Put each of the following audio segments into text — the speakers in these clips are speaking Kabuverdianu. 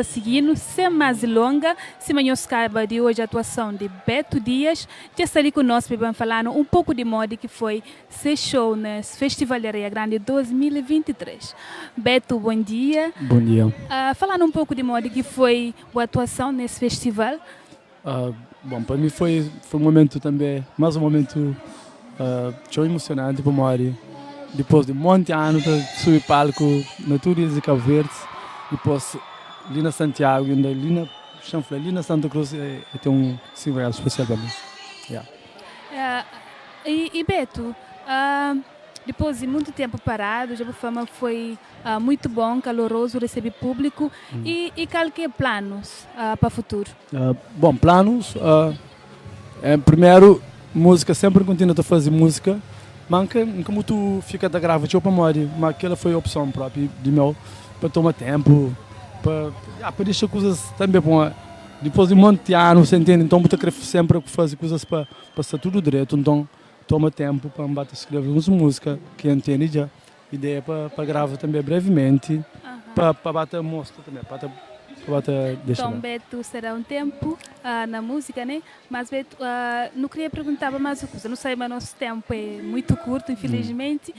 ta sigi-nu, sen más dilonga, sima nhos kaba di odja atuason di Beto Dias, dja sta li ku nos pa ben fala-nu un poku di modi ki foi se show nes Festival di Areia Grandi 2023. Beto, bon dia. Bon dia. Fala-nu un poku di modi ki foi bu atuason nes festival. Bon, pa mi foi foi un momentu tanbe, mas un momentu txeu emosionanti pamodi dipôs di monti anu ta subi palku na tudu ilhas di Kabu Verdi, dipôs li na Santiagu inda li na xa-m fla li na Santa Cruz e ten un signifikadu spesial pa mi. Yeah. I Beto, dipôs di monti ténpu paradu, dja bu fla ma foi Muito bom, caloroso recebi público e e kal ki é planos pa futuro? Bom, planos é primeru música sempre n'kontinua ta fazi música ma n'ka n'ka mutu fika ta grava txeu pamodi ma kela foi opson propi di meu pa toma tempu pa ya pa dexa kuzas tambe pamodi dipôs di monti anu sa intende nton bu ta kre sempre fazi kuzas pa pa sta tudu dretu nton toma tempu pa n'ba ta skrebe uns música ki N tene dja. Ideia pa pa grava tanbe brevimenti pa pa ba ta mostra tanbe pa ta pa ba ta dexa Tom Beto será um tempo na música né mas Beto nu kria perguntaba mas um kuza nu sabe ma nos tempo é muito curto infelizmente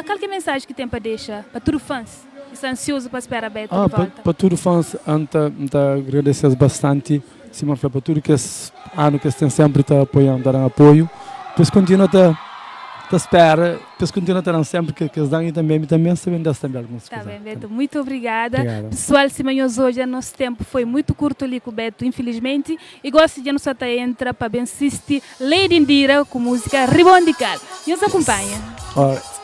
kal ki é mensagem ki tem pa dexa pa tudo fãs ki sta ansioso pa spera Beto di volta? Pa tudo fãs N ta N ta agradece-s bastante sima N fla pa tudo kes anu ki es ten sempri ta apoiam ta dan apoio pa es continua ta ta spera pa es continua ta dan sempri ke es dan e tanbe mi tanbe N sta ben das tanbe alguns Ta ben Beto muito obrigada. Pessoal sima nhos odja nos tempo foi muito curto li ku Beto infelizmente e gosi dja nu sa ta entra pa ben sisti Lady Indira ku musica Ribon di Cal nhos acompanha. Alright.